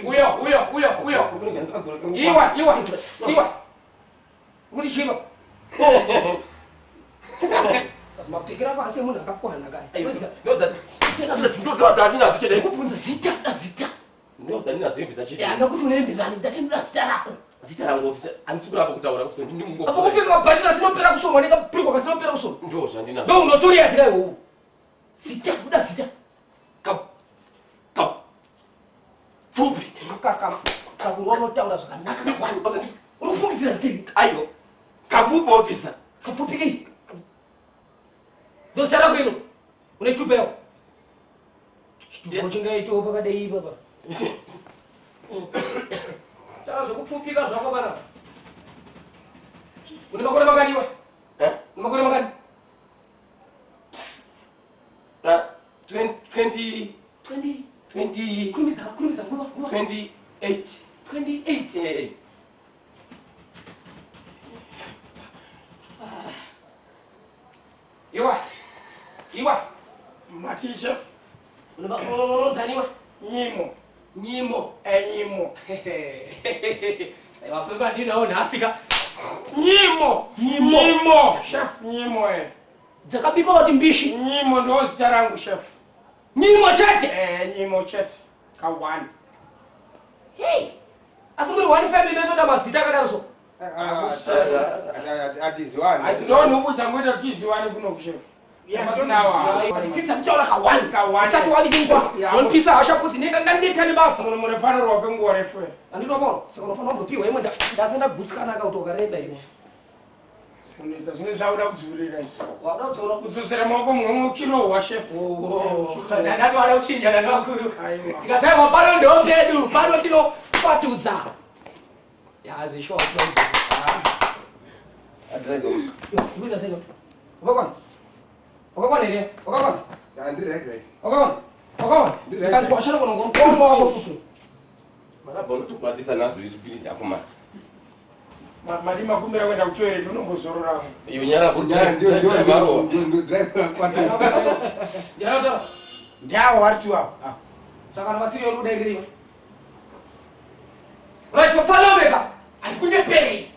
Uyo, uyo, uyo, uyo. Iwa, iwa, iwa. Kuti chiva. Asi mapfekero ako asi emunhu akakwana kaya. Ndodandinadzo chete. Ndikubvunza zita, da zita. Ndodandinadzo hembe dzacho. Hana kuti une hembe ngani, ndati ndoda zita rako. Zita rangu ofisa, handisi kuramba kutaura ofisa, ndingungo. Apo kupfeka kabhachi kasinopera kusonwa nekabhurukwa kasinopera kusonwa. Ndo zvandinazvo. Ndo unotoriya zita iwowo. Zita, ndoda zita. Pfupi. Kakurwa unotaura zvakanaka kakwana. Uri kufungidzira zita iri? Aiwa. Kapfupi ofisa. Kapfupi kei? Ndo zita rako iro. Une chitupa yawo. Chitupa chingaitewo pakadai ipapa. Taura zvekupfupika zvako panapa. Une makore mangani iwe? Une makore mangani? 20 20 20 Kurumidza, kurumidza nguva, nguva. 28. 28. Iwa. Iwa. Mati chef. Unonzani iwe? Nyimo. Nyimo. Nyimo. Vasuri ndinawo nhasi ka. Nyimo. Nyimo. Nyimo. Chef nyimo. Dzakabikwa kuti mbishi. Nyimo ndo zita rangu chef. Nyimo chete. Nyimo chete. Ka 1. Hey. Asi muri one family mezoda mazita akadaro so. Atiziwani. Asi ndo nhubu dzangoita kuti tiziwane kuno chef. Dzidza kutaura ka 1. Usati wavingwa. Zvonipisa hasha kuzi ndinenge ndaneta nebasa. Munhu munofanirwa kwenguva refu. Andinoona. Saka unofanira kumbopiwa imwe ndasa ndagutsikana ka kuti wakareba iwe. Unisa zvine zvauda kudzurira izvi. Wauda kudzora kudzosera maoko mumwe uchirohwa chef. Ndakati wada kuchinjana nevakuru. Tikataiwa pano ndo pedu, pano tinokwatudza. Ya zvishuwa kuda. Wakakwana? Wakakwana here? Wakakwana? Handiri right right. Wakakwana? Wakaona? Ndikanzwa washana kuno ngomwa wako futi. Marabha unotokwatisa nazvo izvi bhiri dzako mani. Madi makumbira kuenda kutoilet unombozorora. Iyo nyara varova. Ndinotaura. Ndiawo vari tu apo. Saka vanhu vasiri vari kudaiririwa. Right, wapalomeka. Handikunyeperei.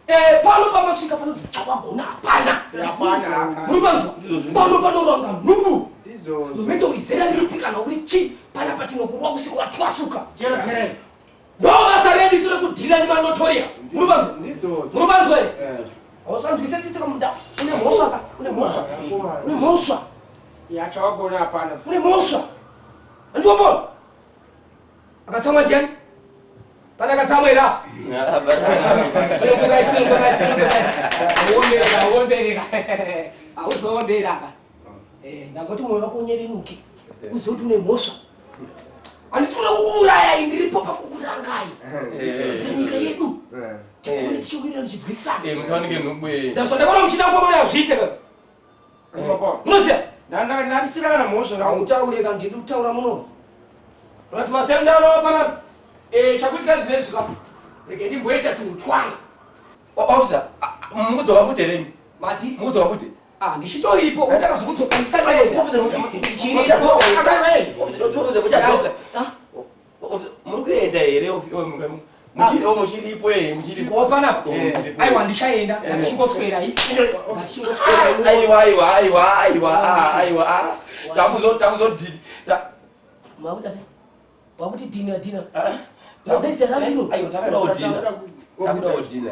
Eh, pano pamasvika panonzi chawagona hapana. Hapana. Muri kubanzwa? Pano panoranga nhubu. Ndizvozvo. Nomete izera ripi kana uri chii panapa tinokurwa kusvika watwasuka. Chero serai. Ndo basa redu isu rekudhila nemanotorious. Muri kubanzwa? Ndizvozvo. Muri kubanzwa here? Eh. Hausanzwise tsitsi kamunda. Une mhosva ka? Une mhosva. Une mhosva. Ya chawagona hapana. Une mhosva. Handiwambona? Akatsamwa ndiani? Pane akatsamwa here apa? Sunungukai, sunungukai, sunungukai. Uombereka, uombereka. Hauzoombereka. Eh, ndangoti mwoyo wako unyevenuke. Uzive kuti une mhosva. Handisi kuda kukuurayai, ndiripo pakukurangai. Senyika yedu. Tikure tichiwirira tichirwisana. Eh, musawanike nhubu eh. Ndazvo ndakaona muchida ngoma yazviite ka. Munoziva? Ndandisina kana mhosva zvangu. Hautaure ka ndiri kutaura muno. Right masendano panapa. Eh, chakuitika zvinezvi ka. Rege ndimboita tunhu twangu. Officer, mukudzoka futi here? Mati? Mukudzoka futi? Ah, ndichitoripo. Uchaka zvekudzoka ndisati Ndichiripo. Ah, Muri kuenda here? Muchiripo here? Muchiripo. oh, panapa. Eh, muchiripo. Aiwa ndichaenda. Ngatichingoswera iyi. Ngatichingoswera. Aiwa, aiwa, aiwa, aiwa, ah, aiwa, ah. Takuzo takuzodini. Makuita sei? Wakuti dina dina. Ah. Mazaita randiro. Aiwa, takuda kudhina. Takuda kudhina.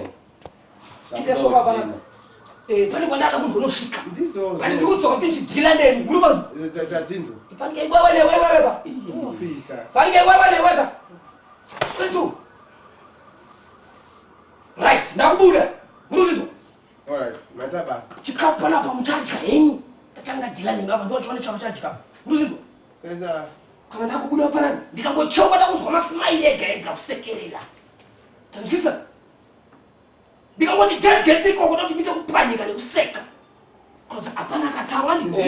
Chite sopa panapa. Eh, pane kwandada kundonosvika. Ndizvozvo. Pane ndiri kudzoka kuti ndichidhila nemi. Muri panzwa? Tazvinzwa. Fanike iwewe newewe wega. Officer. Fanike iwewe newega. Kristu. Right, ndakubuda. Muruzvidzwa. All right. Maita basa. Chikafu panapa muchadya henyu. Ndatanga dhila nemi apa ndochiona chavo chadya. Muruzvidzwa. Sesa. Kana ndakubuda panapa ndikangochoka ndakunzwa masimairi ega ega kusekerera. Tanzwisa. Ndikangoti getsi getsi ikoko ndoti muite kupwanyika nekuseka. Kuratidza hapana akatsamwa ndinzwa.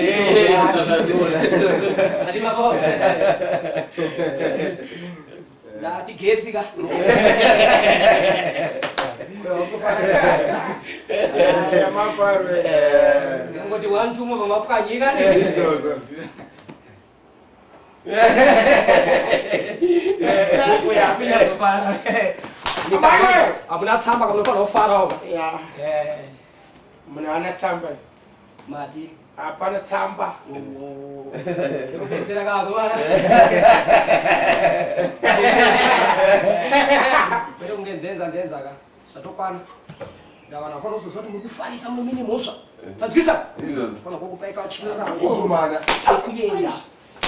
Ndati baba. Ndati getsi ka. Mafaro. Ndikangoti one two mobva mapwanyika ne. Ndizvozvo. Uyasinyazofara. Hamuna tsamba kamunofanira kufarawo. Ya. Eh, Munhu ana tsamba. mati. Hapana tsamba. Kupedzisira kako vana. Kwete kunge nzenza nzenza ka. Zvatokwana. Ndawana fanira kuzozwa kuti muri kufarisa muno mine mhosva. Tanzwisa? Ndizvozvo. Fanira kukupaika chirango. Kumana. Okuenda.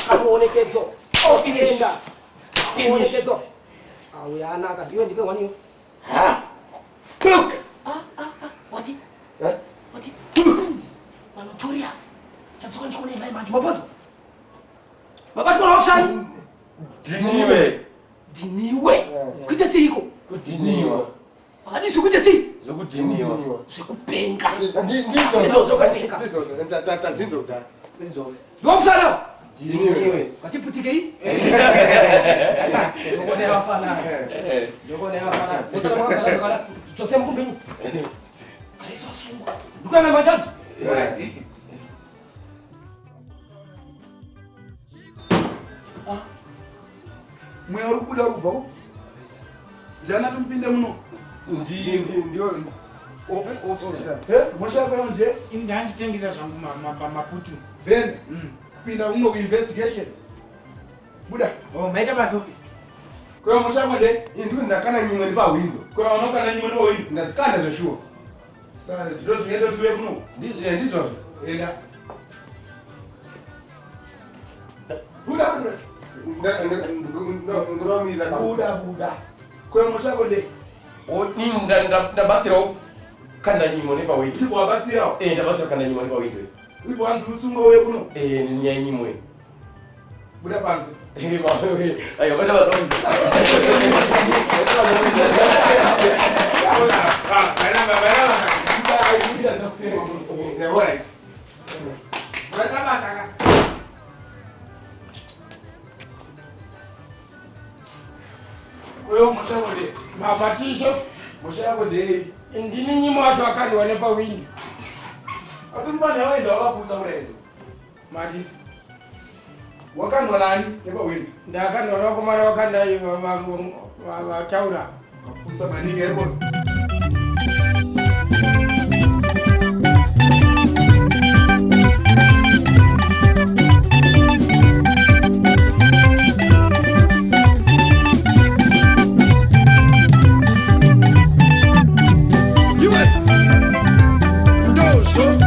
Kamuonekedzo. Okuenda. Kamuonekedzo. Auya anaka ndiwe ndipe waniyo. Ha. Ah, ah, ah. Wati? Wati? Manotorious. Tadzoka ndichikuona imai manje. Mapanzwa? Mabatwa naoshani? Dhiniwe. Dhiniwe. Kuite seiko? Kudhiniwa. Wakadisi kuite sei? Zvokudhiniwa. Zvekupenga. Ndizvozvo. Ndizvozvo. Tazvinzwa kudhara. Ndiwakusana. Dhiniwe. Ngatiputikei. Ndokone vafanana. Ndokone vafanana. Musana makagara zvakanaka. Dzose mukumbenyu. Garisa vasungwa. Ndikuenda manjanzi. Mweya uri kubuda uri kubva ku? Ndiani atomupinde muno? Ndiyo. Officer. Eh, mhosva yako yonje? Ini ndanditengesa zvangu maputu. Then pinda muno kuinvestigations. Buda. Oh, maita basa office. Kwa mhosva yako nde? Ndikuti ndakana nyimwe ndipahwindo. Kwa unokana nyimwe nehoyi. Ndadzikanda zveshuwa. Saka ndizvo zvinoita kuti uye kuno. Ndizvozvo. Enda. Buda buda. Ndinomira. Buda buda. Kwa mhosva yako nde? Ndabatsirawo kanda nyimo nepawindo. Ndipo wabatsirawo. Eh, ndabatsira kanda nyimo nepawindo. Ndipo wanzi usungwa uye kuno. Eh, nyaya nyimwe. Buda panze. Eh, aiwa, maita basa officer. All right. Maita basa ka. Uyo mhosva yako ndei? Mabatisho. Mhosva yako ndei? Ndini nyimo wacho akandiwa nepawindi. Asi mufana waenda wakapusa kudai izvo. Mati. Wakandwa nani nepawindi? Ndakandwa nevakomana vakanda vataura. Wapusa maningi airport. Iwe ndozo.